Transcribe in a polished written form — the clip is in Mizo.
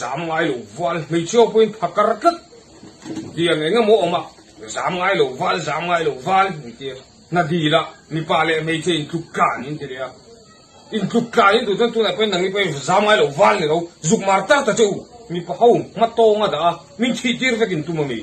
Zam ngai lo val hmeichhe ho pawhin phakar tlat tiang eng emaw awm a, zam ngai lo val zam ngai lo val an ti a, hna dil a mipa leh hmeichhe intluk tlan in ti leh a, intluk tlan in duh chuan tunah pawhin nangni pawhin zam ngai lo val ni lo zuk mar tar ta che u, mipa ho hma tawng a dah a, min thih tir vek in tum a mi.